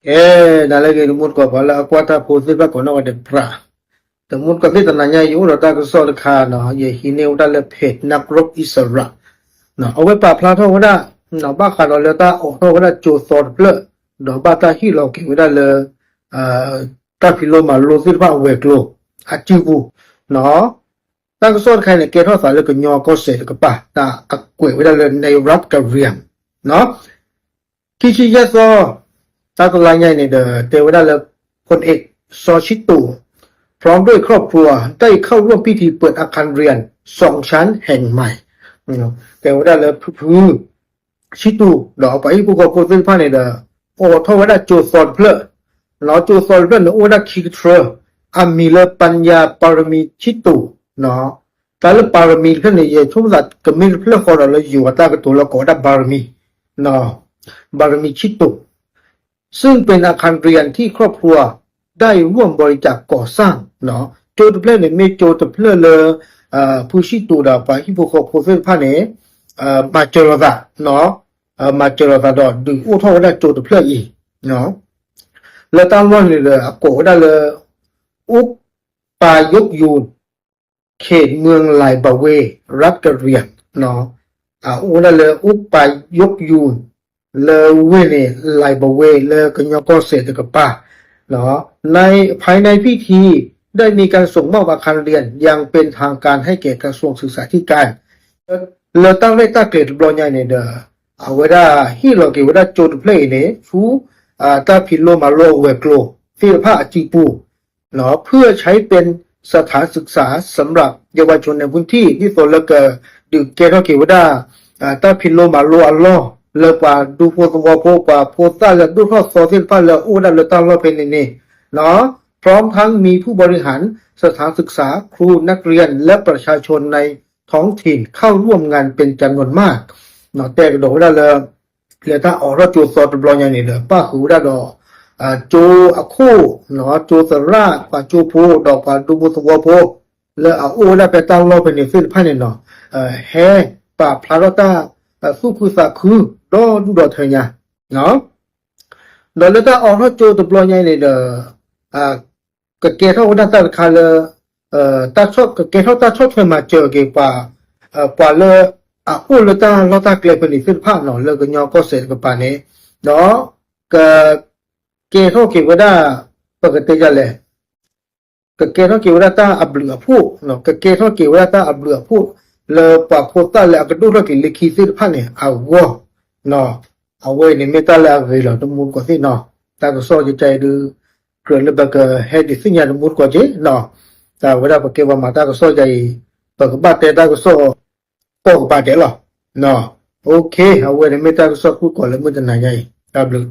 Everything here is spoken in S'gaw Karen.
ကဲ, နၤလၢအဂ့ၤ တမူတကိး ပှၤလၢအကွၢ်တၢ်ဖိသ့ၣ်တဖၣ်ကိးနီၢ်ဂၤဒဲး ပြး, တမူတကိးသ့ၣ် တနၤညါအံၤ ယအိၣ်ဒီးတၢ်ကစီၣ်တခါနီၤ, ယဟံးန့ၢ်ဝဲဒၣ်လၢ page နကရူၣ်အံၣ်စရး, အဝဲပာ်ဖျါထီၣ်ဝဲဒၣ် ဘၣ်ဃးဒီးလၢတၢ်အိးထီၣ်ဝဲဒၣ်ကၠိသီတဖျၢၣ်, ဒီးဘၣ်တၢ်ဟ့ၣ်လီၤက့ၤဝဲဒၣ်လၢ တၢ်ဖံးလိမၤလိသ့ၣ်တဖၣ်အဝဲၤကျိၤ အစုပူၤ, တၢ်ကစီၣ်တခါအံၤန့ၣ် ကဲထီၣ်သးလၢကညီကီၢ်စဲၣ်တကပၤ တၢ်အကွဲးဝဲဒၣ်လၢ Nai Rat Karian ခံဆံယဲၢ်သီ တၢ်တလါညါအံၤန့ၣ်ဒီး တဲဝဲဒၣ်လၢ พลเอก ซอ ชิตุ พร้อมด้วยครอบครัวได้เข้าร่วมพิธีเปิดอาคารเรียนสองชั้นแห่งใหม่ တဲဝဲဒၣ်လၢဖုဖု ဆံတူ ဒီးပှၤဟံၣ်ဖိဃီဖိသ့ၣ်တဖၣ်န့ၣ်ဒီး အိးထီၣ်ဝဲဒၣ်ကၠိသီတဖျၢၣ်, ဒီးကၠိသီတဖျၢၣ်န့ၣ် အိၣ်ဝဲဒၣ်ခံကထြၢ, အမံၤလၢ ပညၣ်ပါရမီဆံတူ, တၢ်လၢပါရမီတဖျၢၣ်န့ၣ် ယဆိကမိၣ်သးကမ့ၢ်တဖျၢၣ်ဃီဒီးလၢယိၤအတၢ်ကတိၤလၢကိးဝဲဒၣ်ပါရမီ, ပါရမီဆံတူ ซึ่งเป็นอาคารเรียนที่ครอบครัวได้ร่วมบริจาคก่อสร้าง ကၠိတဖျၢၣ်န့ၣ် မ့ၢ်ကၠိတဖျၢၣ်လၢ ဖုဆံတူဒီးပှၤဟံၣ်ဖိဃီဖိသ့ၣ်တဖၣ်န့ၣ် မၤစၢၤလိာ်သး, မၤစၢၤလိာ်သးဒီးဒုးအိၣ်ထီၣ်ဝဲဒၣ်ကၠိတဖျၢၣ်အံၤ, လၢတၢ်လီၢ်န့ၣ်ဒီး အကိးဝဲဒၣ်လၢ အိၣ်ပာ်ယိးယူၤ เขตเมืองไลบาเว รัฐกะเหรี่ยง အိၣ်ဝဲဒၣ်လၢ အိၣ်ပာ်ယိးယူၤ လၢဝ့ၢ်န့ၣ် ไลบาเว လၢကညီကီၢ်စဲၣ်တကပၤ, ในภายในพิธีได้มีการส่งมอบอาคารเรียนอย่างเป็นทางการให้แก่กระทรวงศึกษาธิการ လၢတၢ်ရဲၣ်တၢ်ကျဲၤတဘျီညါအံၤန့ၣ်ဒီး အဝဲဒၣ်ဟ့ၣ်လီၤက့ၤဝဲဒၣ်ကၠိတဖျၢၣ်အံၤန့ၣ် ဆူ တၢ်ဖံးလိမၤလိအဝဲၤကျိၤသ့ၣ်တဖၣ်အစုပူၤ เพื่อใช้เป็นสถานศึกษาสำหรับเยาวชนในพื้นที่ ဒ်သိးလၢကဒုးကဲထီၣ်က့ၤဝဲဒၣ် တၢ်ဖံးလိမၤလိအလီၢ် လၢပှၤဒူဖိသဝီဖိ ပှၤဖိသၣ်လၢဒိၣ်ထီၣ်သီသ့ၣ်တဖၣ်လၢအအိၣ်ဝဲဒၣ်လၢတၢ်လီၢ်ဖဲန့ၣ်န့ၣ် พร้อมทั้งมีผู้บริหารสถานศึกษา ครู นักเรียน และประชาชนในท้องถิ่นเข้าร่วมงานเป็นจำนวนมาก တဲကဒီးဝဲဒၣ်လၢ လၢတၢ်အိးထီၣ်ကၠိသီတဘျီညါန့ၣ်ဒီး ပၣ်ဃုာ်ဝဲဒၣ်ဒီး ကၠိအခိၣ်, ကၠိသရၣ်, ပှၤကၠိဖိ ဒီးပှၤဒူဖိသဝီဖိ လၢအအိၣ်ဝဲဒၣ်ဖဲတၢ်လီၢ်ဖဲန့ၣ်သ့ၣ်တဖၣ်န့ၣ်နီၤ, ဟဲပာ်ဖျါထီၣ်တၢ်သူၣ်ခုသးခု ဒီဒူၣ်ဒီထၢညါ ဒီးလၢတၢ်အိးထီၣ်ကၠိတဘျီညါအံၤန့ၣ်ဒီး ကကဲထီၣ်ဝဲဒၣ်တၢ်တခါလၢ ကကဲထီၣ်တၢ်ဆီၣ်ထွဲမၤစၢၤက့ၤ ပှၤလၢအအိၣ်လၢတၢ်လီၢ်တၢ်ကျဲဖဲန့ၣ်သ့ၣ်တဖၣ်နီၤ လၢကညီကီၢ်စဲၣ်တကပၤန့ၣ်, ဒီး က ကဲထီၣ်က့ၤဝဲဒၣ် ပကတဲဒ်လဲၣ်, ကကဲထီၣ်က့ၤဝဲဒၣ်တၢ်အဘျုးအဖှိၣ်, ကကဲထီၣ်က့ၤဝဲဒၣ်တၢ်အဘျုးအဖှိၣ် လၢပှၤဖိသၣ်လၢအကဒိၣ်ထီၣ်က့ၤလၢခံသ့ၣ်တဖၣ်န့ၣ် အဂီၢ်, အဝဲအံၤန့ၣ်မ့ၢ်တၢ်လၢအဂ့ၤလီၤ တမူတကိးသ့ၣ်နီၤ, တၢ်ကစီၣ်ကကဲအံၤဒုး ကြၢးလၢပကဟဲဒုးသ့ၣ်ညါတမူတကိးက့ၤနီၤ, တၢ်ဝဲဒၣ်ပကဲပှၤမၤတၢ်ကစီၣ်ကဲအံၤ ပကဘၣ်တဲတၢ်ကစီၣ် ကိးကပၤဒဲးလီၤ, OK အဝဲန့ၣ်မ့ၢ်တၢ်ကစီၣ်ဖုၣ်ကိာ်လၢမုၢ်တနၤညါအံၤ တၢ်ဘျုး